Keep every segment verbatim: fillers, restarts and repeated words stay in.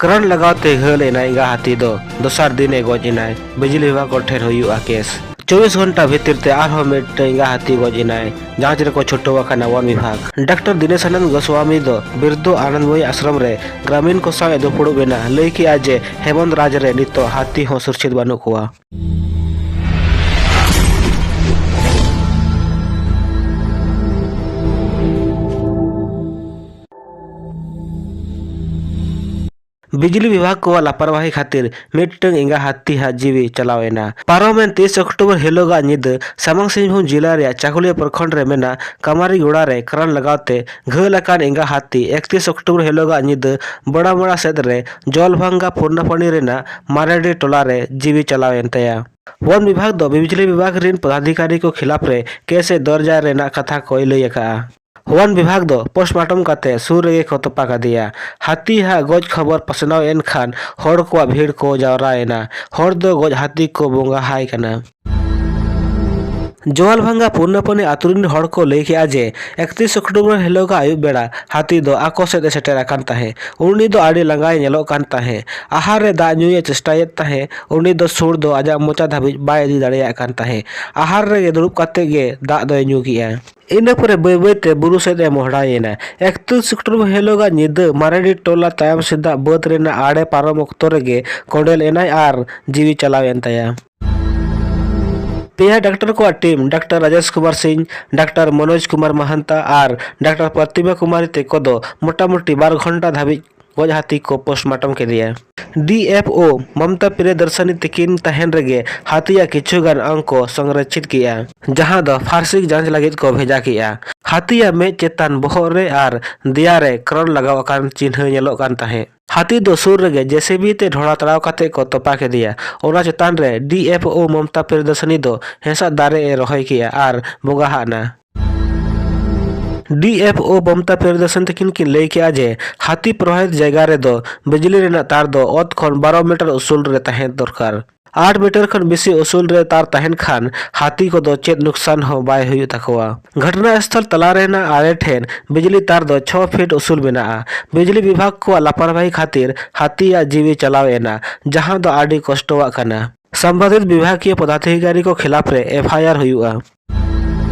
ᱠᱨᱟᱱ ᱞᱟᱜᱟᱣ ᱛᱮ ᱜᱷᱟᱹᱞ ᱮᱱᱟᱭ ᱮᱸᱜᱟ ᱦᱟᱹᱛᱤ ᱫᱚ᱾ ᱫᱚᱥᱟᱨ ᱫᱤᱱ ᱮ ᱜᱚᱡ ᱮᱱᱟᱭ᱾ ᱵᱤᱡᱽᱞᱤ ᱵᱤᱵᱷᱟᱜᱽ ᱠᱚ ᱴᱷᱮᱱ ᱦᱩᱭᱩᱜᱼᱟ ᱠᱮᱥ᱾ ᱪᱚᱵᱵᱤᱥ ᱜᱷᱚᱱᱴᱟ ᱵᱷᱤᱛᱤᱨ ᱛᱮ ᱟᱨᱦᱚᱸ ᱢᱤᱫᱴᱟᱝ ᱮᱸᱜᱟ ᱦᱟᱹᱛᱤ ᱜᱚᱡ ᱮᱱᱟᱭ᱾ ᱡᱟᱸᱪ ᱨᱮᱠᱚ ᱪᱷᱩᱴᱟᱹᱣ ᱟᱠᱟᱱᱟ ᱵᱚᱱ ᱵᱤᱵᱷᱟᱜᱽ᱾ ᱰᱟᱠᱛᱟᱨ ᱫᱤᱱᱮᱥᱟᱱᱟᱱᱫ ᱜᱳᱥᱣᱟᱢᱤ ᱫᱚ ᱵᱤᱨᱫᱷᱚ ᱟᱱᱚᱱᱫᱢᱚᱭᱤ ᱟᱥᱨᱚᱢ ᱨᱮ ᱜᱨᱟᱢᱤᱱ ᱠᱚ ᱥᱟᱶ ᱮ ᱫᱩᱯᱲᱩᱵ ᱮᱱᱟ᱾ ᱞᱟᱹᱭ ᱠᱮᱜᱼᱟ ᱡᱮ ᱦᱮᱢᱚᱱᱫ ᱨᱟᱡᱽ ᱨᱮ ᱱᱤᱛᱚᱜ ᱦᱟᱹᱛᱤ ᱦᱚᱸ ᱥᱩᱨᱪᱷᱤᱛ ᱵᱟᱹᱱᱩᱜ ᱠᱚᱣᱟ᱾ ᱵᱤᱡᱽᱞᱤ ᱵᱤᱵᱷᱟᱜᱽ ᱠᱚᱣᱟᱜ ᱞᱟᱯᱟᱨᱣᱟᱦᱤ ᱠᱷᱟᱹᱛᱤᱨ ᱢᱤᱫᱴᱟᱝ ᱮᱸᱜᱟ ᱦᱟᱹᱛᱤ ᱦᱟᱜ ᱡᱤᱣᱤ ᱪᱟᱞᱟᱣ ᱮᱱᱟ᱾ ᱯᱟᱨᱚᱢᱮᱱ ᱛᱮᱭᱤᱥ ᱚᱠᱴᱳᱵᱚᱨ ᱦᱤᱞᱳᱜᱟᱜ ᱧᱤᱫᱟᱹ ᱥᱟᱢᱟᱝ ᱥᱤᱝᱵᱷᱩᱢ ᱡᱤᱞᱟ ᱨᱮᱭᱟᱜ ᱪᱟᱠᱩᱞᱤᱭᱟᱹ ᱯᱨᱚᱠᱷᱚᱸᱰ ᱨᱮ ᱢᱮᱱᱟᱜ ᱠᱟᱢᱟᱨᱤᱜᱳᱲᱟ ᱨᱮ ᱠᱨᱟᱱ ᱞᱟᱜᱟᱣ ᱛᱮ ᱜᱷᱟᱹᱞ ᱟᱠᱟᱱ ᱮᱸᱜᱟ ᱦᱟᱹᱛᱤ ᱮᱠᱛᱤᱥ ᱚᱠᱴᱳᱵᱚᱨ ᱦᱤᱞᱳᱜᱟᱜ ᱧᱤᱫᱟᱹ ᱵᱚᱲᱟᱢᱚᱲᱟ ᱥᱮᱫ ᱨᱮ ᱡᱚᱞᱵᱷᱟᱝᱜᱟ ᱯᱩᱨᱱᱟᱯᱟᱱᱤ ᱨᱮᱱᱟᱜ ᱢᱟᱨᱮᱰᱤ ᱴᱚᱞᱟ ᱨᱮ ᱡᱤᱣᱤ ᱪᱟᱞᱟᱣ ᱮᱱ ᱛᱟᱭᱟ᱾ ᱵᱚᱱ ᱵᱤᱵᱷᱟᱜᱽ ᱫᱚ ᱵᱤᱡᱽᱞᱤ ᱵᱤᱵᱷᱟᱜᱽ ᱨᱤᱱ ᱯᱚᱫᱟᱫᱷᱤᱠᱟᱨᱤ ᱠᱚ ᱠᱷᱤᱞᱟᱯ ᱨᱮ ᱠᱮᱥ ᱮ ᱫᱚᱨᱡᱟ ᱨᱮᱱᱟᱜ ᱠᱟᱛᱷᱟ ᱠᱚᱭ ᱞᱟᱹᱭ ᱟᱠᱟᱜᱼᱟ᱾ ᱦᱚᱣᱟᱱ ᱵᱤᱵᱷᱟᱜᱽ ᱫᱚ ᱯᱳᱥᱴᱢᱟᱨᱴᱚᱢ ᱠᱟᱛᱮ ᱥᱩᱨ ᱨᱮᱜᱮ ᱠᱚ ᱛᱚᱯᱟ ᱠᱟᱫᱮᱭᱟ᱾ ᱦᱟᱹᱛᱤ ᱦᱟᱜ ᱜᱚᱡ ᱠᱷᱚᱵᱚᱨ ᱯᱟᱥᱱᱟᱣ ᱮᱱ ᱠᱷᱟᱱ ᱦᱚᱲ ᱠᱚᱣᱟᱜ ᱵᱷᱤᱲ ᱠᱚ ᱡᱟᱣᱨᱟ ᱮᱱᱟ᱾ ᱦᱚᱲ ᱫᱚ ᱜᱚᱡ ᱦᱟᱹᱛᱤ ᱠᱚ ᱵᱚᱸᱜᱟ ᱦᱟᱭ ᱠᱟᱱᱟ᱾ ᱡᱳᱣᱟᱞᱵᱷᱟᱝᱜᱟ ᱯᱩᱨᱱᱟᱯᱟᱱᱤ ᱟᱛᱳ ᱨᱤᱱ ᱦᱚᱲ ᱠᱚ ᱞᱟᱹᱭ ᱠᱮᱜᱼᱟ ᱡᱮ ᱮᱠᱛᱤᱥ ᱚᱠᱴᱳᱵᱚᱨ ᱦᱤᱞᱳᱜᱟᱜ ᱟᱹᱭᱩᱵ ᱵᱮᱲᱟ ᱦᱟᱹᱛᱤ ᱫᱚ ᱟᱠᱚ ᱥᱮᱫ ᱮ ᱥᱮᱴᱮᱨ ᱟᱠᱟᱱ ᱛᱟᱦᱮᱸ᱾ ᱩᱱᱤ ᱫᱚ ᱟᱹᱰᱤ ᱞᱟᱸᱜᱟᱭ ᱧᱮᱞᱚᱜ ᱠᱟᱱ ᱛᱟᱦᱮᱸ᱾ ᱟᱦᱟᱨ ᱨᱮ ᱫᱟᱜ ᱧᱩᱭ ᱮ ᱪᱮᱥᱴᱟᱭᱮᱫ ᱛᱟᱦᱮᱸ᱾ ᱩᱱᱤ ᱫᱚ ᱥᱩᱲ ᱫᱚ ᱟᱡᱟᱜ ᱢᱚᱪᱟ ᱫᱷᱟᱹᱵᱤᱡ ᱵᱟᱭ ᱤᱫᱤ ᱫᱟᱲᱮᱭᱟᱜ ᱠᱟᱱ ᱛᱟᱦᱮᱸ᱾ ᱟᱦᱟᱨ ᱨᱮᱜᱮ ᱫᱩᱲᱩᱵ ᱠᱟᱛᱮ ᱜᱮ ᱫᱟᱜ ᱫᱚᱭ ᱧᱩ ᱠᱮᱜᱼᱟ᱾ ᱤᱱᱟᱹ ᱯᱚᱨᱮ ᱵᱟᱹᱭ ᱵᱟᱹᱭ ᱛᱮ ᱵᱩᱨᱩ ᱥᱮᱫ ᱮ ᱢᱚᱦᱰᱟᱭᱮᱱᱟ᱾ ᱮᱠᱛᱤᱥ ᱚᱠᱴᱳᱵᱚᱨ ᱦᱤᱞᱳᱜᱟᱜ ᱧᱤᱫᱟᱹ ᱢᱟᱨᱮᱰᱤ ᱴᱚᱞᱟ ᱛᱟᱭᱚᱢ ᱥᱮᱫᱟᱜ ᱵᱟᱹᱫᱽ ᱨᱮᱱᱟᱜ ᱟᱲᱮ ᱯᱟᱨᱚᱢ ᱚᱠᱛᱚ ᱨᱮᱜᱮ ᱠᱚᱸᱰᱮᱞ ᱮᱱᱟᱭ ᱟᱨ ᱡᱤᱣᱤ ᱪᱟᱞᱟᱣ ᱮᱱ ᱛᱟᱭᱟ᱾ ᱯᱮᱭᱟ ᱰᱟᱠᱛᱟᱨ ᱠᱚᱣᱟᱜ ᱴᱤᱢ ᱰᱟᱠᱛᱟᱨ ᱨᱟᱡᱮᱥ ᱠᱩᱢᱟᱨ ᱥᱤᱝ, ᱰᱟᱠᱛᱟᱨ ᱢᱚᱱᱳᱡᱽ ᱠᱩᱢᱟᱨ ᱢᱟᱦᱟᱱᱛᱟ ᱟᱨ ᱰᱟᱠᱛᱟᱨ ᱯᱨᱚᱛᱤᱢᱟ ᱠᱩᱢᱟᱨᱤ ᱛᱮᱠᱚ ᱫᱚ ᱢᱚᱴᱟᱢᱩᱴᱤ ᱵᱟᱨ ᱜᱷᱚᱱᱴᱟ ᱫᱷᱟᱹᱵᱤᱡ ᱜᱚᱡ ᱦᱟᱹᱛᱤ ᱠᱚ ᱯᱳᱥᱴᱢᱟᱨᱴᱚᱢ ᱠᱮᱫᱮᱭᱟ᱾ D F O Mamta Priyadarshini ᱛᱤᱠᱤᱱ ᱛᱟᱦᱮᱱ ᱨᱮᱜᱮ ᱦᱟᱹᱛᱤᱭᱟᱜ ᱠᱤᱪᱷᱩ ᱜᱟᱱ ᱟᱝ ᱠᱚ ᱥᱚᱝᱨᱚᱠᱷᱤᱛ ᱠᱮᱜᱼᱟ, ᱡᱟᱦᱟᱸ ᱫᱚ ᱯᱷᱟᱨᱥᱤᱠ ᱡᱟᱸᱪ ᱞᱟᱹᱜᱤᱫ ᱠᱚ ᱵᱷᱮᱡᱟ ᱠᱮᱜᱼᱟ᱾ ᱦᱟᱹᱛᱤᱭᱟᱜ ᱢᱮᱫ ᱪᱮᱛᱟᱱ, ᱵᱚᱦᱚᱜ ᱨᱮ ᱟᱨ ᱫᱮᱭᱟ ᱨᱮ ᱠᱨᱚᱱ ᱞᱟᱜᱟᱣ ᱟᱠᱟᱱ ᱪᱤᱱᱦᱟᱹ ᱧᱮᱞᱚᱜ ᱠᱟᱱ ᱛᱟᱦᱮᱸᱫ᱾ ᱦᱟᱹᱛᱤ ᱫᱚ ᱥᱩᱨ ᱨᱮᱜᱮ ᱡᱮ ᱥᱤ ᱵᱤ ᱛᱮ ᱰᱷᱚᱲᱟ ᱛᱟᱲᱟᱣ ᱠᱟᱛᱮ ᱠᱚ ᱛᱚᱯᱟ ᱠᱮᱫᱮᱭᱟ᱾ ᱚᱱᱟ ᱪᱮᱛᱟᱱ ᱨᱮ D F O Mamta Priyadarshini ᱫᱚ ᱦᱮᱸᱥᱟᱜ ᱫᱟᱨᱮ ᱮ ᱨᱚᱦᱚᱭ ᱠᱮᱜᱼᱟ ᱟᱨ ᱵᱚᱸᱜᱟ ᱦᱟᱜ ᱮᱱᱟ᱾ D F O Mamta Priyadarshini ᱛᱟᱹᱠᱤᱱ ᱠᱤᱱ ᱞᱟᱹᱭ ᱠᱮᱜᱼᱟ ᱡᱮ ᱦᱟᱹᱛᱤ ᱯᱨᱚᱵᱟᱦᱤᱛ ᱡᱟᱭᱜᱟ ᱨᱮᱫᱚ ᱵᱤᱡᱽᱞᱤ ᱨᱮᱱᱟᱜ ᱛᱟᱨ ᱫᱚ ᱚᱛ ᱠᱷᱚᱱ ᱵᱟᱨᱚ ᱢᱤᱴᱟᱨ ᱩᱥᱩᱞ ᱨᱮ ᱛᱟᱦᱮᱸ ᱫᱚᱨᱠᱟᱨ᱾ ᱟᱴ ᱢᱤᱴᱟᱨ ᱠᱷᱚᱱ ᱵᱮᱥᱤ ᱩᱥᱩᱞ ᱨᱮ ᱛᱟᱨ ᱛᱟᱦᱮᱱ ᱠᱷᱟᱱ ᱦᱟᱹᱛᱤ ᱠᱚᱫᱚ ᱪᱮᱫ ᱱᱩᱠᱥᱟᱱ ᱦᱚᱸ ᱵᱟᱭ ᱦᱩᱭᱩᱜ ᱛᱟᱠᱚᱣᱟ᱾ ᱜᱷᱚᱴᱱᱟ ᱥᱛᱷᱚᱞ ᱛᱟᱞᱟ ᱨᱮᱱᱟᱜ ᱟᱲᱮ ᱴᱷᱮᱱ ᱵᱤᱡᱽᱞᱤ ᱛᱟᱨ ᱫᱚ ᱪᱷᱚ ᱯᱷᱤᱴ ᱩᱥᱩᱞ ᱢᱮᱱᱟᱜᱼᱟ᱾ ᱵᱤᱡᱽᱞᱤ ᱵᱤᱵᱷᱟᱜᱽ ᱠᱚᱣᱟᱜ ᱞᱟᱯᱟᱨᱣᱟᱦᱤ ᱠᱷᱟᱹᱛᱤᱨ ᱦᱟᱹᱛᱤᱭᱟᱜ ᱡᱤᱣᱤ ᱪᱟᱞᱟᱣ ᱮᱱᱟ, ᱡᱟᱦᱟᱸ ᱫᱚ ᱟᱹᱰᱤ ᱠᱚᱥᱴᱚᱣᱟᱜ ᱠᱟᱱᱟ᱾ ᱥᱚᱢᱵᱚᱱᱫᱷᱤᱛ ᱵᱤᱵᱷᱟᱜᱤᱭᱚ ᱯᱚᱫᱟᱫᱷᱤᱠᱟᱨᱤ ᱠᱚ ᱠᱷᱤᱞᱟᱯ ᱨᱮ ᱮᱯᱷ ᱟᱭ ᱟᱨ ᱦᱩᱭᱩᱜᱼᱟ᱾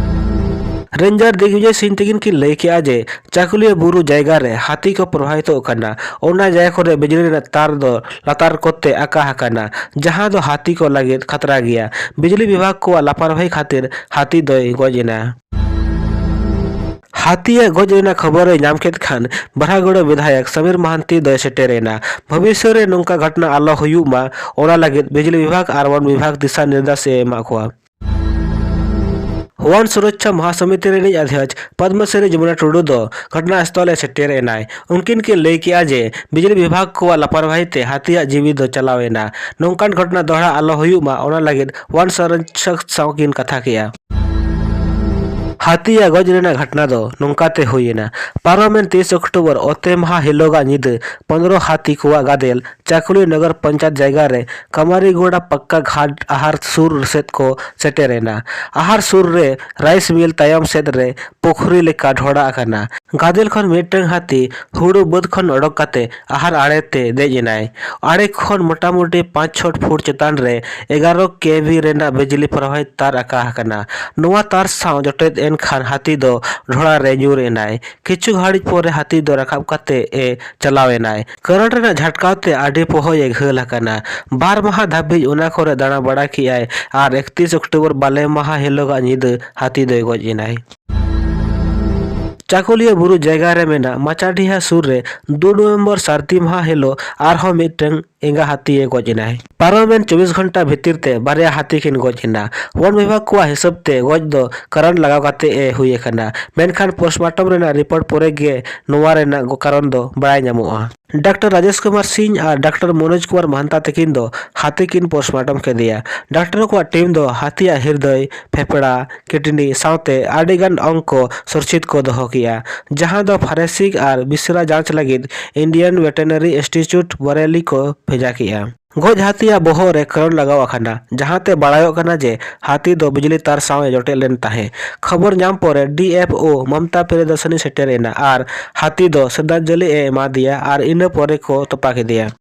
ᱨᱮᱧᱡᱟᱨ ᱫᱤᱜᱽᱵᱤᱡᱚᱭ ᱥᱤᱝ ᱛᱟᱹᱠᱤᱱ ᱠᱤᱱ ᱞᱟᱹᱭ ᱠᱮᱜᱼᱟ ᱡᱮ ᱪᱟᱠᱩᱞᱤᱭᱟᱹ ᱵᱩᱨᱩ ᱡᱟᱭᱜᱟ ᱨᱮ ᱦᱟᱹᱛᱤ ᱠᱚ ᱯᱨᱚᱵᱟᱦᱤᱛᱚᱜ ᱠᱟᱱᱟ, ᱚᱱᱟ ᱡᱟᱭᱜᱟ ᱠᱚᱨᱮ ᱵᱤᱡᱽᱞᱤ ᱨᱮᱱᱟᱜ ᱛᱟᱨ ᱫᱚ ᱞᱟᱛᱟᱨ ᱠᱚᱛᱮ ᱟᱠᱟ ᱟᱠᱟᱱᱟ, ᱡᱟᱦᱟᱸ ᱫᱚ ᱦᱟᱹᱛᱤ ᱠᱚ ᱞᱟᱹᱜᱤᱫ ᱠᱷᱟᱛᱨᱟ ᱜᱮᱭᱟ᱾ ᱵᱤᱡᱽᱞᱤ ᱵᱤᱵᱷᱟᱜᱽ ᱠᱚᱣᱟᱜ ᱞᱟᱯᱟᱨᱣᱟᱦᱤ ᱠᱷᱟᱹᱛᱤᱨ ᱦᱟᱹᱛᱤ ᱫᱚᱭ ᱜᱚᱡ ᱮᱱᱟ᱾ ᱦᱟᱹᱛᱤᱭᱟᱜ ᱜᱚᱡ ᱨᱮᱱᱟᱜ ᱠᱷᱚᱵᱚᱨ ᱮ ᱧᱟᱢ ᱠᱮᱫ ᱠᱷᱟᱱ ᱵᱟᱨᱦᱟᱜᱚᱲᱟ ᱵᱤᱫᱷᱟᱭᱚᱠ ᱥᱟᱢᱤᱨ ᱢᱟᱦᱟᱱᱛᱤ ᱫᱚᱭ ᱥᱮᱴᱮᱨ ᱮᱱᱟ᱾ ᱵᱷᱚᱵᱤᱥᱥᱚ ᱨᱮ ᱱᱚᱝᱠᱟ ᱜᱷᱚᱴᱱᱟ ᱟᱞᱚ ᱦᱩᱭᱩᱜ ᱢᱟ, ᱚᱱᱟ ᱞᱟᱹᱜᱤᱫ ᱵᱤᱡᱽᱞᱤ ᱵᱤᱵᱷᱟᱜᱽ ᱟᱨ ᱵᱚᱱ ᱵᱤᱵᱷᱟᱜᱽ ᱫᱤᱥᱟ ᱱᱤᱨᱫᱮᱥ ᱮ ᱮᱢᱟᱜ ᱠᱚᱣᱟ᱾ ᱵᱚᱱ ᱥᱩᱨᱚᱠᱪᱷᱟ ᱢᱚᱦᱟᱥᱚᱢᱤᱛᱤ ᱨᱤᱱᱤᱡ ᱚᱫᱷᱭᱚᱠᱷ ᱯᱚᱫᱽᱢᱚᱥᱨᱤ ᱡᱚᱢᱩᱱᱟ ᱴᱩᱰᱩ ᱫᱚ ᱜᱷᱚᱴᱱᱟ ᱥᱛᱷᱚᱞ ᱮ ᱥᱮᱴᱮᱨ ᱮᱱᱟᱭ᱾ ᱩᱱᱠᱤᱱ ᱠᱤᱱ ᱞᱟᱹᱭ ᱠᱮᱜᱼᱟ ᱡᱮ ᱵᱤᱡᱽᱞᱤ ᱵᱤᱵᱷᱟᱜᱽ ᱠᱚᱣᱟᱜ ᱞᱟᱯᱟᱨᱣᱟᱦᱤ ᱛᱮ ᱦᱟᱹᱛᱤᱭᱟᱜ ᱡᱤᱣᱤ ᱫᱚ ᱪᱟᱞᱟᱣ ᱮᱱᱟ᱾ ᱱᱚᱝᱠᱟᱱ ᱜᱷᱚᱴᱱᱟ ᱫᱚᱦᱲᱟ ᱟᱞᱚ ᱦᱩᱭᱩᱜ ᱢᱟ, ᱚᱱᱟ ᱞᱟᱹᱜᱤᱫ ᱵᱚᱱ ᱥᱚᱨᱚᱠᱪᱷᱚᱠ ᱥᱟᱶ ᱠᱤᱱ ᱠᱟᱛᱷᱟ ᱠᱮᱜᱼᱟ᱾ ᱦᱟᱹᱛᱤᱭᱟᱜ ᱜᱚᱡ ᱨᱮᱱᱟᱜ ᱜᱷᱚᱴᱱᱟ ᱫᱚ ᱱᱚᱝᱠᱟ ᱛᱮ ᱦᱩᱭ ᱮᱱᱟ᱾ ᱯᱟᱨᱚᱢᱮᱱ ᱛᱤᱥ ᱚᱠᱴᱳᱵᱚᱨ ᱚᱛᱮ ᱢᱟᱦᱟ ᱦᱤᱞᱳᱜᱟᱜ ᱧᱤᱫᱟᱹ ᱯᱚᱱᱨᱚ ᱦᱟᱹᱛᱤ ᱠᱚᱣᱟᱜ ᱜᱟᱫᱮᱞ ᱪᱟᱠᱩᱞᱤ ᱱᱚᱜᱚᱨ ᱯᱚᱧᱪᱟᱭᱮᱛ ᱡᱟᱭᱜᱟ ᱨᱮ ᱠᱟᱢᱟᱨᱤᱜᱳᱲᱟ ᱯᱟᱠᱠᱟ ᱜᱷᱟᱴ ᱟᱦᱟᱨ ᱥᱩᱨ ᱥᱮᱫ ᱠᱚ ᱥᱮᱴᱮᱨ ᱮᱱᱟ᱾ ᱟᱦᱟᱨ ᱥᱩᱨ ᱨᱮ ᱨᱟᱭᱤᱥ ᱢᱤᱞ ᱛᱟᱭᱚᱢ ᱥᱮᱫ ᱨᱮ ᱯᱩᱠᱷᱨᱤ ᱞᱮᱠᱟ ᱰᱷᱚᱲᱟ ᱟᱠᱟᱱᱟ᱾ ᱜᱟᱫᱮᱞ ᱠᱷᱚᱱ ᱢᱤᱫᱴᱟᱝ ᱦᱟᱹᱛᱤ ᱦᱩᱲᱩ ᱵᱟᱹᱫᱽ ᱠᱷᱚᱱ ᱚᱰᱚᱠ ᱠᱟᱛᱮ ᱟᱦᱟᱨ ᱟᱲᱮ ᱛᱮ ᱫᱮᱡ ᱮᱱᱟᱭ᱾ ᱟᱲᱮ ᱠᱷᱚᱱ ᱢᱚᱴᱟᱢᱩᱴᱤ ᱯᱟᱸᱪ ᱪᱷᱚ ᱯᱷᱩᱴ ᱪᱮᱛᱟᱱ ᱨᱮ ᱮᱜᱟᱨᱚ ᱠᱮ ᱵᱷᱤ ᱨᱮᱱᱟᱜ ᱵᱤᱡᱽᱞᱤ ᱯᱨᱚᱵᱟᱦᱤᱛ ᱛᱟᱨ ᱟᱠᱟ ᱟᱠᱟᱱᱟ᱾ ᱱᱚᱣᱟ ᱛᱟᱨ ᱥᱟᱶ ᱡᱚᱴᱮᱫ ᱮᱱ ᱠᱷᱟᱱ ᱦᱟᱹᱛᱤ ᱫᱚ ᱰᱷᱚᱲᱟ ᱨᱮ ᱧᱩᱨ ᱮᱱᱟᱭ᱾ ᱠᱤᱪᱷᱩ ᱜᱷᱟᱹᱲᱤᱡ ᱯᱚᱨᱮ ᱦᱟᱹᱛᱤ ᱫᱚ ᱨᱟᱠᱟᱵ ᱠᱟᱛᱮ ᱮ ᱪᱟᱞᱟᱣ ᱮᱱᱟᱭ᱾ ᱠᱟᱨᱮᱱᱴ ᱨᱮᱱᱟᱜ ᱡᱷᱟᱴᱠᱟ ᱛᱮ ᱟᱹᱰᱤ ᱯᱚᱦᱚᱭ ᱮ ᱜᱷᱟᱹᱞ ᱟᱠᱟᱱᱟ᱾ ᱵᱟᱨ ᱢᱟᱦᱟ ᱫᱷᱟᱹᱵᱤᱡ ᱚᱱᱟ ᱠᱚᱨᱮ ᱫᱟᱬᱟ ᱵᱟᱲᱟ ᱠᱮᱜᱼᱟᱭ ᱟᱨ ᱮᱠᱛᱤᱥ ᱚᱠᱴᱳᱵᱚᱨ ᱵᱟᱞᱮ ᱢᱟᱦᱟ ᱦᱤᱞᱳᱜᱟᱜ ᱧᱤᱫᱟᱹ ᱦᱟᱹᱛᱤ ᱫᱚᱭ ᱜᱚᱡ ᱮᱱᱟᱭ᱾ ᱪᱟᱠᱩᱞᱤᱭᱟᱹ ᱵᱩᱨᱩ ᱡᱟᱭᱜᱟ ᱨᱮ ᱢᱮᱱᱟᱜ ᱢᱟᱪᱟᱰᱤᱦᱟ ᱥᱩᱨ ᱨᱮ ᱫᱩ ᱱᱚᱵᱷᱮᱢᱵᱚᱨ ᱥᱟᱹᱨᱫᱤ ᱢᱟᱦᱟ ᱦᱤᱞᱳᱜ ᱟᱨᱦᱚᱸ ᱢᱤᱫᱴᱟᱝ ᱮᱸᱜᱟ ᱦᱟᱹᱛᱤᱭᱮ ᱜᱚᱡ ᱮᱱᱟᱭ᱾ ᱯᱟᱨᱚᱢᱮᱱ ᱪᱚᱵᱵᱤᱥ ᱜᱷᱚᱱᱴᱟ ᱵᱷᱤᱛᱤᱨ ᱛᱮ ᱵᱟᱨᱭᱟ ᱦᱟᱹᱛᱤ ᱠᱤᱱ ᱜᱚᱡ ᱮᱱᱟ᱾ ᱵᱚᱱ ᱵᱤᱵᱷᱟᱜᱽ ᱠᱚᱣᱟᱜ ᱦᱤᱥᱟᱹᱵ ᱛᱮ ᱜᱚᱡ ᱫᱚ ᱠᱟᱨᱮᱱᱴ ᱞᱟᱜᱟᱣ ᱠᱟᱛᱮ ᱮ ᱦᱩᱭ ᱟᱠᱟᱱᱟ, ᱢᱮᱱᱠᱷᱟᱱ ᱯᱳᱥᱴᱢᱚᱨᱴᱚᱢ ᱨᱮᱱᱟᱜ ᱨᱤᱯᱳᱨᱴ ᱯᱚᱨᱮ ᱜᱮ ᱱᱚᱣᱟ ᱨᱮᱱᱟᱜ ᱜᱚ-, ᱠᱟᱨᱚᱱ ᱫᱚ ᱵᱟᱲᱟᱭ ᱧᱟᱢᱚᱜᱼᱟ᱾ ᱰᱟᱠᱛᱟᱨ ᱨᱟᱡᱮᱥ ᱠᱩᱢᱟᱨ ᱥᱤᱝ ᱟᱨ ᱰᱟᱠᱛᱟᱨ ᱢᱚᱱᱳᱡᱽ ᱠᱩᱢᱟᱨ ᱢᱟᱦᱟᱱᱛᱟ ᱛᱟᱹᱠᱤᱱ ᱫᱚ ᱦᱟᱹᱛᱤ ᱠᱤᱱ ᱯᱳᱥᱴᱢᱚᱨᱴᱚᱢ ᱠᱮᱫᱮᱭᱟ᱾ ᱰᱟᱠᱛᱟᱨ ᱠᱚᱣᱟᱜ ᱴᱤᱢ ᱫᱚ ᱦᱟᱹᱛᱤᱭᱟᱜ ᱦᱤᱨᱫᱟᱹᱭ, ᱯᱷᱮᱯᱷᱲᱟ, ᱠᱤᱰᱱᱤ ᱥᱟᱶᱛᱮ ᱟᱹᱰᱤᱜᱟᱱ ᱚᱝ ᱠᱚ ᱥᱩᱨᱪᱷᱤᱛ ᱠᱚ ᱫᱚᱦᱚ ᱠᱮᱜᱼᱟ, ᱡᱟᱦᱟᱸ ᱫᱚ ᱯᱷᱚᱨᱮᱱᱥᱤᱠ ᱟᱨ ᱵᱤᱥᱨᱟ ᱡᱟᱸᱪ ᱞᱟᱹᱜᱤᱫ ᱤᱱᱰᱤᱭᱟᱱ ᱵᱷᱮᱴᱮᱨᱤᱱᱟᱨᱤ ᱤᱱᱥᱴᱤᱴᱤᱭᱩᱴ ᱵᱚᱨᱮᱞᱤ ᱠᱚ ᱵᱷᱮᱡᱟ ᱠᱮᱜᱼᱟ᱾ ᱜᱚᱡ ᱦᱟᱹᱛᱤᱭᱟᱜ ᱵᱚᱦᱚᱜ ᱨᱮ ᱠᱟᱨᱚᱱ ᱞᱟᱜᱟᱣ ᱟᱠᱟᱱᱟ, ᱡᱟᱦᱟᱸᱛᱮ ᱵᱟᱲᱟᱭᱚᱜ ᱠᱟᱱᱟ ᱡᱮ ᱦᱟᱹᱛᱤ ᱫᱚ ᱵᱤᱡᱽᱞᱤ ᱛᱟᱨ ᱥᱟᱶ ᱮ ᱡᱚᱴᱮᱫ ᱞᱮᱱ ᱛᱟᱦᱮᱸ᱾ ᱠᱷᱚᱵᱚᱨ ᱧᱟᱢ ᱯᱚᱨᱮ D F O Mamta Priyadarshini ᱥᱮᱴᱮᱨ ᱮᱱᱟ ᱟᱨ ᱦᱟᱹᱛᱤ ᱫᱚ ᱥᱨᱟᱫᱷᱟᱧᱡᱚᱞᱤ ᱮ ᱮᱢᱟ ᱫᱮᱭᱟ ᱟᱨ ᱤᱱᱟᱹ ᱯᱚᱨᱮ ᱠᱚ ᱛᱚᱯᱟ ᱠᱮᱫᱮᱭᱟ᱾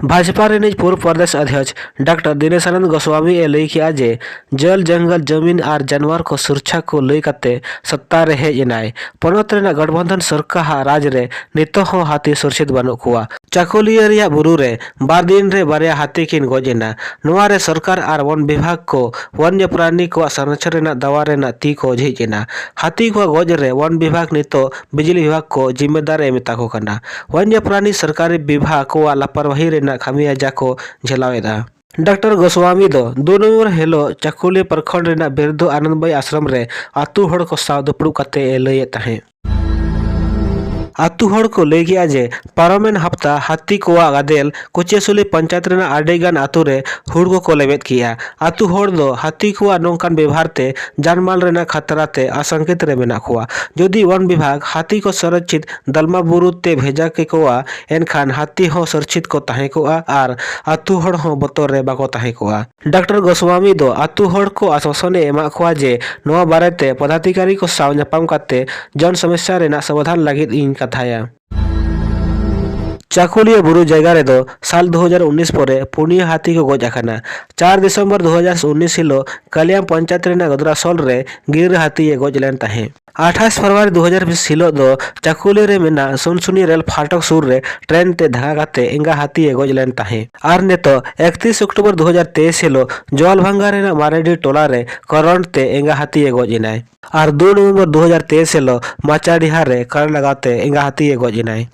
ᱵᱷᱟᱡᱽᱯᱟ ᱨᱤᱱᱤᱡ ᱯᱩᱨᱵᱚ ᱯᱨᱚᱫᱮᱥ ᱚᱫᱷᱭᱚᱠᱷ ᱰᱟᱠᱛᱟᱨ ᱫᱤᱱᱮᱥᱟᱱᱚᱱᱫ ᱜᱳᱥᱣᱟᱢᱤ ᱮ ᱞᱟᱹᱭ ᱠᱮᱫᱼᱟ ᱡᱮ ᱡᱚᱞ, ᱡᱚᱝᱜᱚᱞ, ᱡᱚᱢᱤᱱ ᱟᱨ ᱡᱟᱱᱣᱟᱨ ᱠᱚ ᱥᱩᱨᱪᱷᱟ ᱠᱚ ᱞᱟᱹᱭ ᱠᱟᱛᱮ ᱥᱚᱛᱛᱟ ᱨᱮ ᱦᱮᱡ ᱮᱱᱟᱭ᱾ ᱯᱚᱱᱚᱛ ᱨᱮᱱᱟᱜ ᱜᱚᱴᱵᱚᱱᱫᱷᱚᱱ ᱥᱚᱨᱠᱟᱨ ᱟᱜ ᱨᱟᱡᱽ ᱨᱮ ᱱᱤᱛᱚᱜ ᱦᱚᱸ ᱦᱟᱹᱛᱤ ᱥᱩᱨᱪᱷᱤᱛ ᱵᱟᱹᱱᱩᱜ ᱠᱚᱣᱟ᱾ ᱪᱟᱠᱩᱞᱤᱭᱟᱹ ᱨᱮᱭᱟᱜ ᱵᱩᱨᱩ ᱨᱮ ᱵᱟᱨ ᱫᱤᱱ ᱨᱮ ᱵᱟᱨᱭᱟ ᱦᱟᱹᱛᱤ ᱠᱤᱱ ᱜᱚᱡ ᱮᱱᱟ᱾ ᱱᱚᱣᱟ ᱨᱮ ᱥᱚᱨᱠᱟᱨ ᱟᱨ ᱵᱚᱱ ᱵᱤᱵᱷᱟᱜᱽ ᱠᱚ ᱣᱚᱱᱭᱚ ᱯᱨᱟᱱᱤ ᱠᱚᱣᱟᱜ ᱥᱚᱝᱨᱚᱠᱷᱚᱱ ᱨᱮᱱᱟᱜ ᱫᱟᱣᱟ ᱨᱮᱱᱟᱜ ᱛᱤ ᱠᱚ ᱡᱷᱤᱡ ᱮᱱᱟ᱾ ᱦᱟᱹᱛᱤ ᱠᱚᱣᱟᱜ ᱜᱚᱡ ᱨᱮ ᱣᱚᱱ ᱵᱤᱵᱷᱟᱜᱽ ᱱᱤᱛᱚᱜ ᱵᱤᱡᱽᱞᱤ ᱵᱤᱵᱷᱟᱜᱽ ᱠᱚ ᱡᱤᱢᱢᱮᱫᱟᱨ ᱮ ᱢᱮᱛᱟ ᱠᱚ ᱠᱟᱱᱟ᱾ ᱣᱚᱱᱭᱚ ᱯᱨᱟᱱᱤ ᱥᱚᱨᱠᱟᱨᱤ ᱵᱤᱵᱷᱟᱜᱽ ᱠᱚᱣᱟᱜ ᱞᱟᱯᱚᱨᱣᱟᱦᱤ ᱨᱮᱱᱟᱜ ᱠᱷᱟᱢᱤᱭᱟᱡᱟ ᱠᱚ ᱡᱷᱮᱞᱟᱣ ᱮᱫᱟ᱾ ᱰᱟᱠᱛᱟᱨ ᱜᱳᱥᱣᱟᱢᱤ ᱫᱚ ᱫᱩ ᱱᱚᱢᱵᱚᱨ ᱦᱤᱞᱳᱜ ᱪᱟᱠᱩᱞᱤ ᱯᱨᱚᱠᱷᱚᱸᱰ ᱨᱮᱱᱟᱜ ᱵᱤᱨᱫᱷᱩ ᱟᱱᱚᱱᱫ ᱵᱟᱭ ᱟᱥᱨᱚᱢ ᱨᱮ ᱟᱹᱛᱩ ᱦᱚᱲ ᱠᱚ ᱥᱟᱶ ᱫᱩᱯᱲᱩᱵ ᱠᱟᱛᱮ ᱮ ᱞᱟᱹᱭᱮᱫ ᱛᱟᱦᱮᱸᱫ᱾ ᱟᱹᱛᱩ ᱦᱚᱲ ᱠᱚ ᱞᱟᱹᱭ ᱠᱮᱫᱼᱟ ᱡᱮ ᱯᱟᱨᱚᱢᱮᱱ ᱦᱟᱯᱛᱟ ᱦᱟᱹᱛᱤ ᱠᱚᱣᱟᱜ ᱜᱟᱫᱮᱞ ᱠᱚᱪᱮᱥᱩᱞᱤ ᱯᱚᱧᱪᱟᱭᱮᱛ ᱨᱮᱱᱟᱜ ᱟᱹᱰᱤ ᱜᱟᱱ ᱟᱹᱛᱩ ᱨᱮ ᱦᱩᱲ ᱠᱚᱠᱚ ᱞᱮᱵᱮᱫ ᱠᱮᱫᱼᱟ᱾ ᱟᱹᱛᱩ ᱦᱚᱲ ᱫᱚ ᱦᱟᱹᱛᱤ ᱠᱚᱣᱟᱜ ᱱᱚᱝᱠᱟᱱ ᱵᱮᱵᱷᱟᱨ ᱛᱮ ᱡᱟᱱᱢᱟᱞ ᱨᱮᱱᱟᱜ ᱠᱷᱟᱛᱨᱟ ᱛᱮ ᱟᱥᱚᱝᱠᱤᱛ ᱨᱮ ᱢᱮᱱᱟᱜ ᱠᱚᱣᱟ᱾ ᱡᱩᱫᱤ ᱣᱚᱱ ᱵᱤᱵᱷᱟᱜᱽ ᱦᱟᱹᱛᱤ ᱠᱚ ᱥᱚᱨᱚᱪᱪᱷᱤᱛ ᱫᱟᱞᱢᱟ ᱵᱩᱨᱩ ᱛᱮ ᱵᱷᱮᱡᱟ ᱠᱮᱠᱚᱣᱟ, ᱮᱱᱠᱷᱟᱱ ᱦᱟᱹᱛᱤ ᱦᱚᱸ ᱥᱩᱨᱪᱷᱤᱛ ᱠᱚ ᱛᱟᱦᱮᱸ ᱠᱚᱜᱼᱟ ᱟᱨ ᱟᱹᱛᱩ ᱦᱚᱲ ᱦᱚᱸ ᱵᱚᱛᱚᱨ ᱨᱮ ᱵᱟᱠᱚ ᱛᱟᱦᱮᱸ ᱠᱚᱜᱼᱟ᱾ ᱰᱟᱠᱛᱟᱨ ᱜᱳᱥᱣᱟᱢᱤ ᱫᱚ ᱟᱹᱛᱩ ᱦᱚᱲ ᱠᱚ ᱟᱥᱣᱟᱥᱚᱱ ᱮ ᱮᱢᱟᱜ ᱠᱚᱣᱟ ᱡᱮ ᱱᱚᱣᱟ ᱵᱟᱨᱮᱛᱮ ᱯᱚᱫᱟᱫᱷᱤᱠᱟᱨᱤ ᱠᱚ ᱥᱟᱶ ᱧᱟᱯᱟᱢ ᱠᱟᱛᱮ ᱡᱚᱱ ᱥᱚᱢᱚᱥᱥᱟ ᱨᱮᱱᱟᱜ ᱥᱚᱢᱟᱫᱷᱟᱱ ᱞᱟᱹᱜᱤᱫ ᱤᱧ ᱠᱟᱛᱷᱟᱭᱟ᱾ ᱪᱟᱠᱩᱞᱤᱭᱟᱹ ᱵᱩᱨᱩ ᱡᱟᱭᱜᱟ ᱨᱮᱫᱚ ᱥᱟᱞ ᱫᱩ ᱦᱟᱡᱟᱨ ᱩᱱᱤᱥ ᱯᱚᱨᱮ ᱯᱩᱱᱭᱟᱹ ᱦᱟᱹᱛᱤ ᱠᱚ ᱜᱚᱡ ᱟᱠᱟᱱᱟ᱾ ᱪᱟᱨ ᱰᱤᱥᱮᱢᱵᱚᱨ ᱫᱩ ᱦᱟᱡᱟᱨ ᱩᱱᱤᱥ ᱦᱤᱞᱳᱜ ᱠᱟᱞᱤᱭᱟᱢ ᱯᱚᱧᱪᱟᱭᱮᱛ ᱨᱮᱱᱟᱜ ᱜᱚᱫᱽᱨᱟᱥᱳᱞ ᱨᱮ ᱜᱤᱨᱟᱹ ᱦᱟᱹᱛᱤ ᱮ ᱜᱚᱡ ᱞᱮᱱ ᱛᱟᱦᱮᱸᱫ᱾ ᱟᱴᱷᱟᱥ ᱯᱷᱮᱵᱽᱨᱩᱣᱟᱨᱤ ᱫᱩ ᱦᱟᱡᱟᱨ ᱵᱤᱥ ᱦᱤᱞᱳᱜ ᱫᱚ ᱪᱟᱠᱩᱞᱤ ᱨᱮ ᱢᱮᱱᱟᱜ ᱥᱩᱱᱥᱩᱱᱤ ᱨᱮᱞ ᱯᱷᱟᱴᱚᱠ ᱥᱩᱨ ᱨᱮ ᱴᱨᱮᱱ ᱛᱮ ᱫᱷᱟᱠᱟ ᱠᱟᱛᱮ ᱮᱸᱜᱟ ᱦᱟᱹᱛᱤ ᱮ ᱜᱚᱡ ᱞᱮᱱ ᱛᱟᱦᱮᱸᱫ᱾ ᱟᱨ ᱱᱤᱛᱚᱜ ᱮᱠᱛᱤᱥ ᱚᱠᱴᱳᱵᱚᱨ ᱫᱩ ᱦᱟᱡᱟᱨ ᱛᱮᱭᱤᱥ ᱦᱤᱞᱳᱜ ᱡᱚᱣᱟᱞᱵᱷᱟᱝᱜᱟ ᱨᱮᱱᱟᱜ ᱢᱟᱨᱮᱰᱤ ᱴᱚᱞᱟ ᱨᱮ ᱠᱚᱨᱚᱱᱴ ᱛᱮ ᱮᱸᱜᱟ ᱦᱟᱹᱛᱤ ᱮ ᱜᱚᱡ ᱮᱱᱟᱭ᱾ ᱟᱨ ᱫᱩ ᱱᱚᱵᱷᱮᱢᱵᱚᱨ ᱫᱩ ᱦᱟᱡᱟᱨ ᱛᱮᱭᱤᱥ ᱦᱤᱞᱳᱜ ᱢᱟᱪᱟᱰᱤᱦᱟ ᱨᱮ ᱠᱟᱨᱮᱱᱴ ᱞᱟᱜᱟᱣ ᱛᱮ ᱮᱸᱜᱟ ᱦᱟᱹᱛᱤ ᱮ ᱜᱚᱡ ᱮᱱᱟᱭ᱾